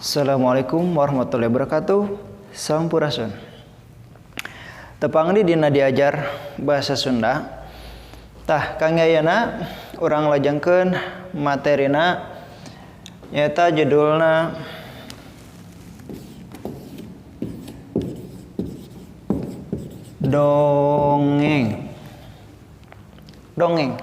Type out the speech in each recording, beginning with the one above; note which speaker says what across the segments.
Speaker 1: Assalamualaikum warahmatullahi wabarakatuh. Sampurasun. Tepang di dina diajar bahasa Sunda. Tah kang ayeuna urang lajengkeun materina nyaeta judulna dongeng. Dongeng.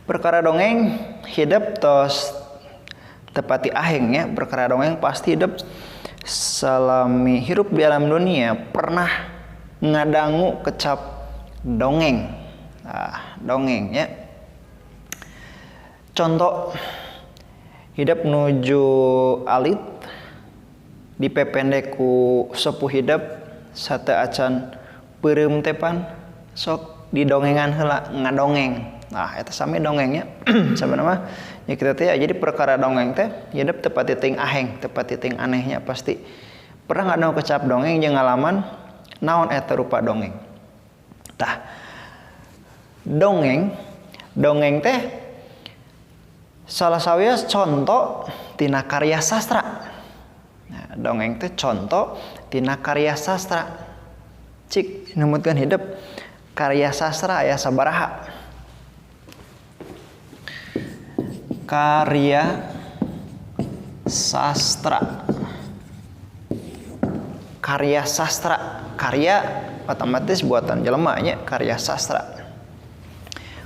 Speaker 1: Perkara dongeng hidup tos tepati aheng ya, perkara dongeng pasti hidup salami hirup di alam dunia pernah ngadangu kecap dongeng. Nah, dongeng ya. Contoh hidup nuju alit dipepende ku sepuh hidup sate acan peureum tepan sok didongengan heula ngadongeng. Nah, eta sami dongengnya. Sabenerna mah ya kita teh jadi perkara dongeng teh hidup tepat ting aheng, tepat ting anehnya pasti. Pernah ngadangu kecap dongeng jeung ngalaman naon eta rupa dongeng. Tah, dongeng, dongeng teh salah sawios contoh tina karya sastra. Nah, dongeng teh contoh tina karya sastra. Cik numutkeun hidup karya sastra aya sabaraha. Karya sastra. Karya sastra, karya otomatis buatan jelema nya, karya sastra.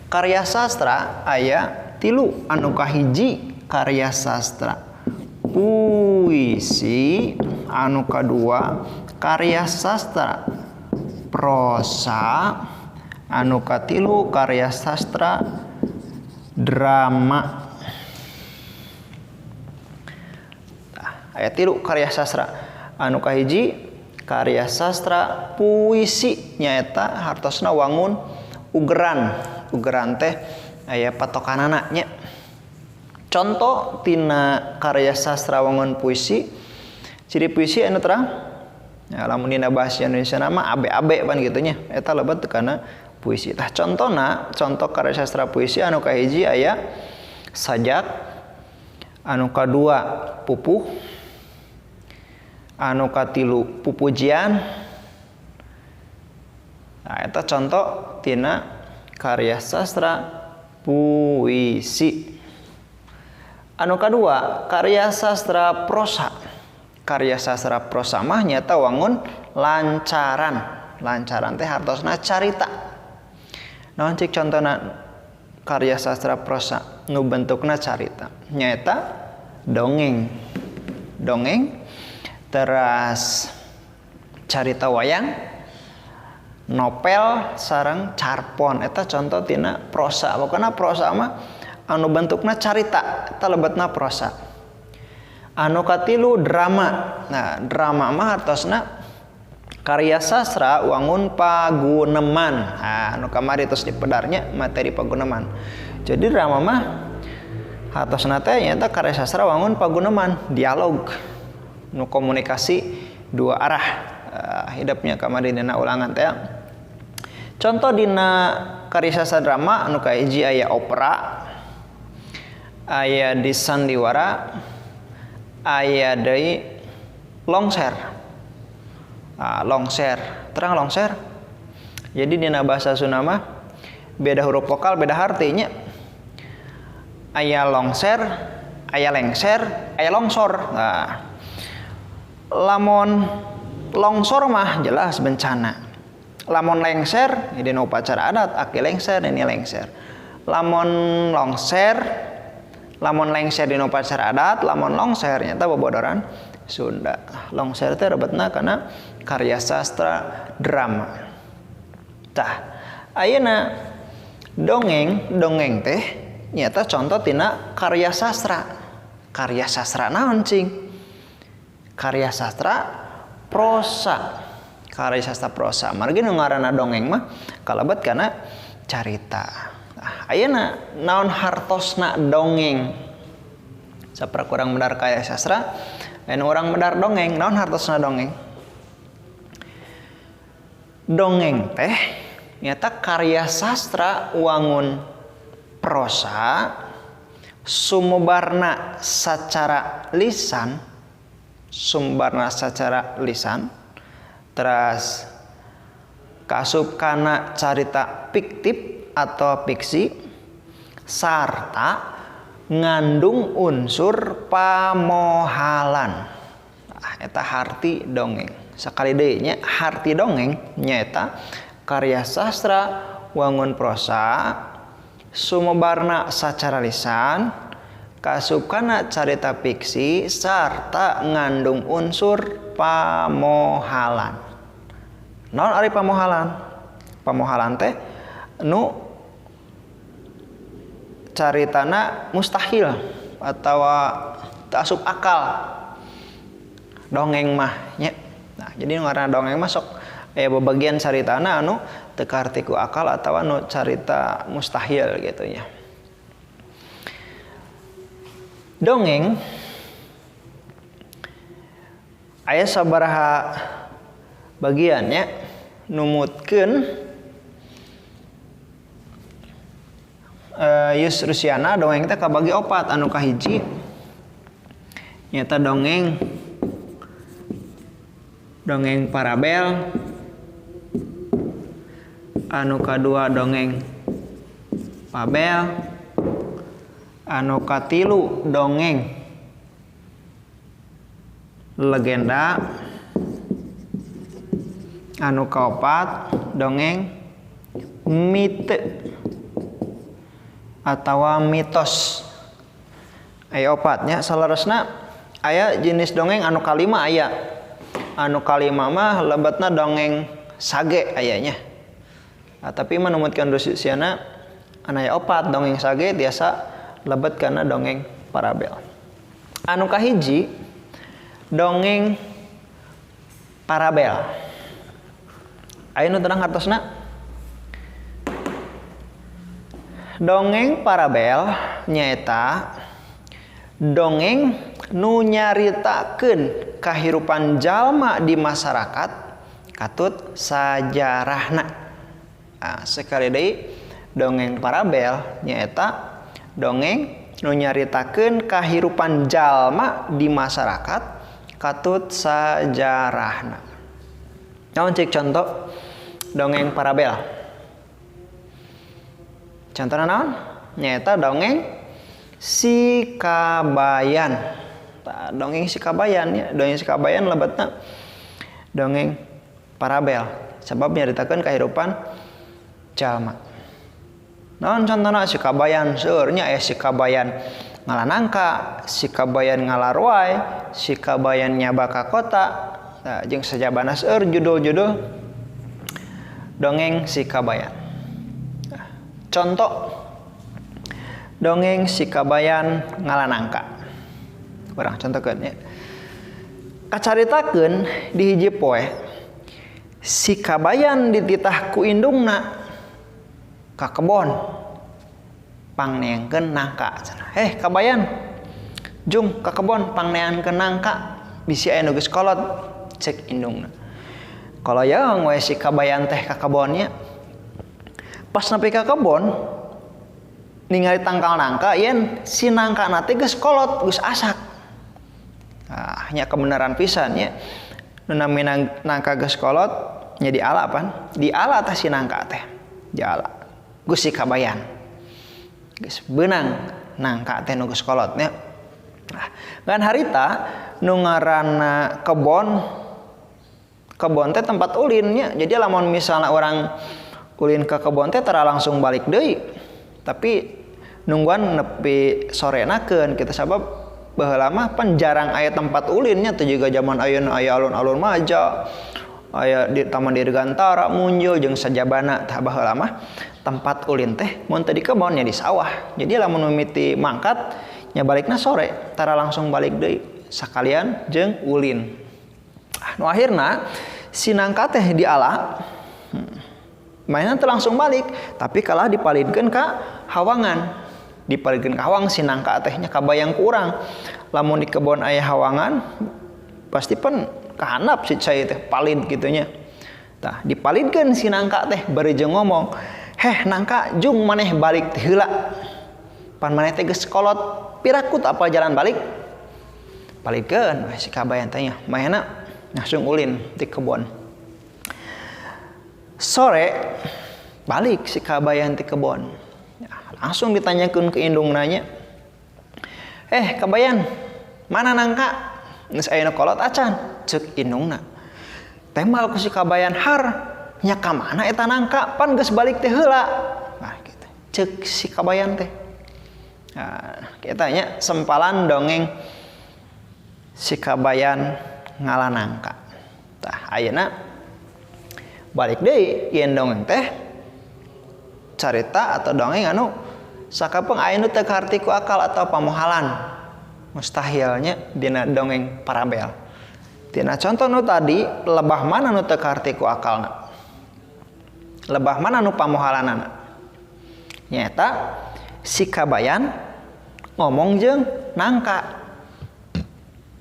Speaker 1: Karya sastra aya tilu, anu kahiji karya sastra puisi, anu kadua karya sastra prosa, anu katilu karya sastra drama. Aya tilu karya sastra. Anu kahiji karya sastra puisi nyaeta hartosna wangun ugeran. Ugeran teh aya patokanana nya. Contoh tina karya sastra wangun puisi, ciri puisi anu terang ya, lamun dina bahasa Indonesia nama abe-abe pan kitu nya, eta lebet kana puisi. Tah contona, contoh karya sastra puisi anu kahiji aya sajak, anu kadua pupuh, anu katilu pupujian. Nah, eta contoh tina karya sastra puisi. Anu kadua karya sastra prosa. Karya sastra prosa mah nyata wangun lancaran. Lancaran teh hartosna carita. Naon cik contona karya sastra prosa nu bentukna carita? Nyaeta dongeng. Dongeng teras carita wayang, novel sareng carpon. Eta contoh tina prosa. Pokona prosa mah anu bentukna carita, eta lebetna prosa. Anu katilu drama. Nah, drama mah hartosna karya sastra wangun paguneman. Nah, anu kamari tos dipedarnya materi paguneman. Jadi drama mah hartosna teh nyaeta karya sastra wangun paguneman, dialog, nu komunikasi dua arah. Hidupnya kamari dina ulangan teh. Contoh dina karya sastra drama anu kahiji aya opera, aya di sandiwara, aya deui longser. Ah, longser, terang longser. Jadi dina bahasa Sunda mah beda huruf vokal beda artinya. Aya longser, aya lengser, aya longsor. Nah, lamun longsor mah jelas bencana. Lamun lengser dina upacara adat aki lengser ini lengser. Lamun longser, lamun lengser dina upacara adat, lamun longser nyata bobodoran Sunda. Longser teh rebetna kana karya sastra drama. Tah, ayeuna dongeng, dongeng teh nyata contoh tina karya sastra. Karya sastra naon cing? Karya sastra prosa. Karya sastra prosa. Margi nu ngaranna dongeng mah kalebet kana carita. Nah, ayeuna naon hartosna dongeng? Saprak urang medar karya sastra, anu urang medar dongeng, naon hartosna dongeng? Dongeng teh nyata karya sastra wangun prosa Sumebarna secara lisan, sumbarna secara lisan, teras kaasup kana carita fiktif atau fiksi, sarta ngandung unsur pamohalan. Nah, eta harti dongeng. Sakali deui nya harti dongeng nyaeta karya sastra wangun prosa sumebarna sacara lisan, kaasup kana carita fiksi, sarta ngandung unsur pamohalan. Naon ari pamohalan? Pamohalan teh nu caritana mustahil atawa teu asup akal dongeng mah nya. Nah, jadi ngaranna dongeng mah sok aya babagian caritana anu teu kaharti ku akal atawa nu carita mustahil gitu nya. Dongeng aya sabaraha bagiannya numutkeun Yus Rusiana dongeng teh kabagi opat. Anu kahiji nyaeta dongeng parabel, anu kadua dongeng fabel, anu katilu dongeng legenda, anu kaopat dongeng mite atawa mitos. Aya opatnya. Saleresna aya jenis dongeng anu kalima aya. Anu kalima mah lebetna dongeng sage ayanya. Nah, tapi menumutkan Rusiana anu aya opat dongeng sage biasa lebet kana dongeng parabel. Anu kahiji dongeng parabel. Aya nu terang hartosna? Dongeng parabel nyaeta dongeng nu nyaritakeun kahirupan jalma di masyarakat katut sajarahna. Nah, sekali deui dongeng parabel nyaeta dongeng nu nyaritakeun kahirupan jalma di masyarakat katut sajarahna. Naon cik contoh dongeng parabel? Contohna naon? Nyaeta dongeng si Kabayan. Tah, dongeng si Kabayan ya, dongeng si Kabayan lebetna dongeng parabel sebab nyaritakeun kahirupan jalma. Naon contohna si Kabayan seueur nya, aya si Kabayan ngala nangka, si Kabayan ngalaruai, si Kabayan nyaba ka kota. Nah, jeung sajabana seueur judul-judul dongeng si Kabayan. Nah, contoh dongeng si Kabayan ngala nangka. Urang contohkeun nya. Kacaritakeun di hiji poe si Kabayan dititah ku indungna ka kebon pangneangkeun nangka cenah. "Heh Kabayan, jung ka kebon pangneangkeun nangka, bisi aya nu geus kolot," cek indungna. Koloyong we si Kabayan teh ka kebonnya. Pas nepi ka kebon ningali tangkal nangka yen si nangka na teh geus kolot, geus asak. Ah, nya kebenaran pisan nya. Nu namina nangka geus kolot nya diala pan? Diala tah si nangka teh. Diala. Geus si Kabayan. Geus beunang nangka teh nu geus kolot nya. Nah, ngan harita nu ngaranna kebon, kebon teh tempat ulin nya. Jadi lamun misalna orang ulin ke kebon teh tara langsung balik deui. Tapi nungguan nepi sorenakeun kitu sabab baheula mah pan jarang aya tempat ulinnya teh juga zaman ayeuna aya alun-alun Maja, aya di Taman Dirgantara muncul jeung sajabana. Tah baheula mah tempat ulin teh mun teu di kebon nya di sawah. Jadi lamun mimiti mangkat nya balikna sore, tara langsung balik deui sakalian jeung ulin. Ah, nu akhirna si nangka teh diala, mainan teu langsung balik, tapi kalah dipalidkeun ka hawangan. Dipalidkeun ka hawang si nangka teh nya kabayang ku urang. Lamun di kebon aya hawangan pasti pan kahanap si cai teh palid kitu nya. Tah dipalidkeun si nangka teh bari jeung ngomong, "Heh nangka, jung maneh balik teh heula. Pan maneh teh geus kolot pirakut apal jalan balik. Balikeun we si Kabayan teh nya. Manehna langsung ulin di kebon. Sore balik si Kabayan di kebon. Ya, langsung ditanyakeun ke indungna nya. Kabayan, mana nangka? Geus aya nu kolot acan, ceuk indungna. Tembal ku si Kabayan, har nya ka mana eta nangka? Pan geus balik teh heula. Nah, gitu. Ceuk si Kabayan teh. Nah, kita nya sempalan dongeng si Kabayan ngala nangka. Tah, ayeuna balik deui yen dongeng teh carita atau dongeng anu sakapeung aya nu teu kaharti ku akal atau pamohalan. Mustahilnya dina dongeng parabel. Tina contoh nu tadi, lebah mana nu teu kaharti ku akalna? Lebah mana nu pamohalanana? Nyaeta si Kabayan ngomong jeung nangka.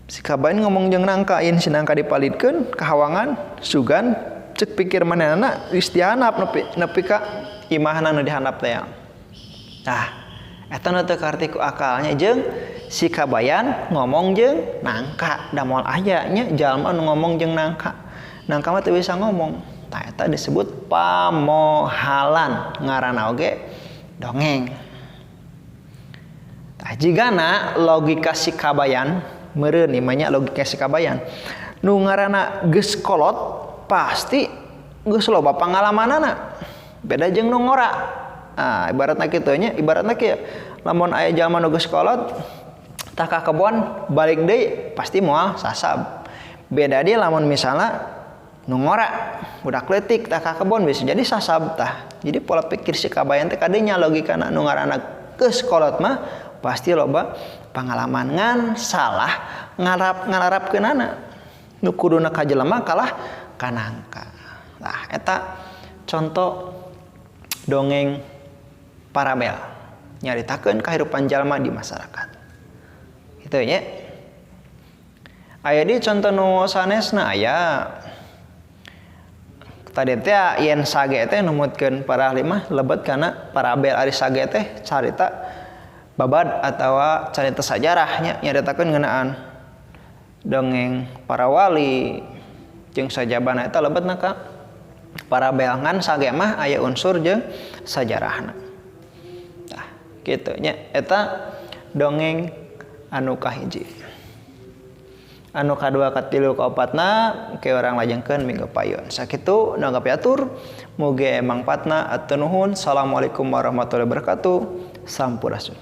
Speaker 1: Si Kabayan ngomong jeung nangka, yen si nangka dipalidkeun kahawangan sugan cek pikir manehna geus dihandap nepi ka imahna nu dihandap teh. Tah, eta nu teu kaharti ku akalnya jeung si Kabayan ngomong jeung nangka. Da moal aya nya jalma nu ngomong jeung nangka. Nangka mah teu bisa ngomong. Tah, eta disebut pamohalan, ngaranna oge dongeng. Tah, jigana logika si Kabayan meureun ieu mah nya logika si Kabayan. Nu ngaranna geus kolot pasti geus loba pangalamanana. Beda jeung nu ngora. Nah, ibaratna kitu nya, ibaratna kieu lamun aya jalma nu geus kolot tah ka kebon balik deui pasti moal sasab. Beda deui lamun misalna nu ngora budak leutik tah ka kebon bisa jadi sasab tah. Jadi pola pikir si Kabayan teh kadenya logikana nu ngaranna geus kolot mah pasti loba pangalaman ngan salah ngalarapkeunana. Nu kuduna ka jelema kalah ka nangka. Tah eta contoh dongeng parabel nyaritakeun kahirupan jalma di masyarakat. Kitu nya. Aya di contoh nu sanesna aya. Tadi teh yen sage teh numutkeun para ahli mah lebet kana parabel. Ari sage teh carita babad atawa carita sajarahnya nyaritakeun ngeunaan dongeng para wali jeung sajabana eta lebetna ka parabel. Ngan sage mah aya unsur jeung sajarahna. Tah kitu nya eta dongeng anu kahiji. Anu kadua katilu kaopatna ke orang lajengkeun minggu payun. Sakitu nu kapiatur mugi mangpaatna atuh nuhun. Assalamualaikum warahmatullahi wabarakatuh. Sampurasun.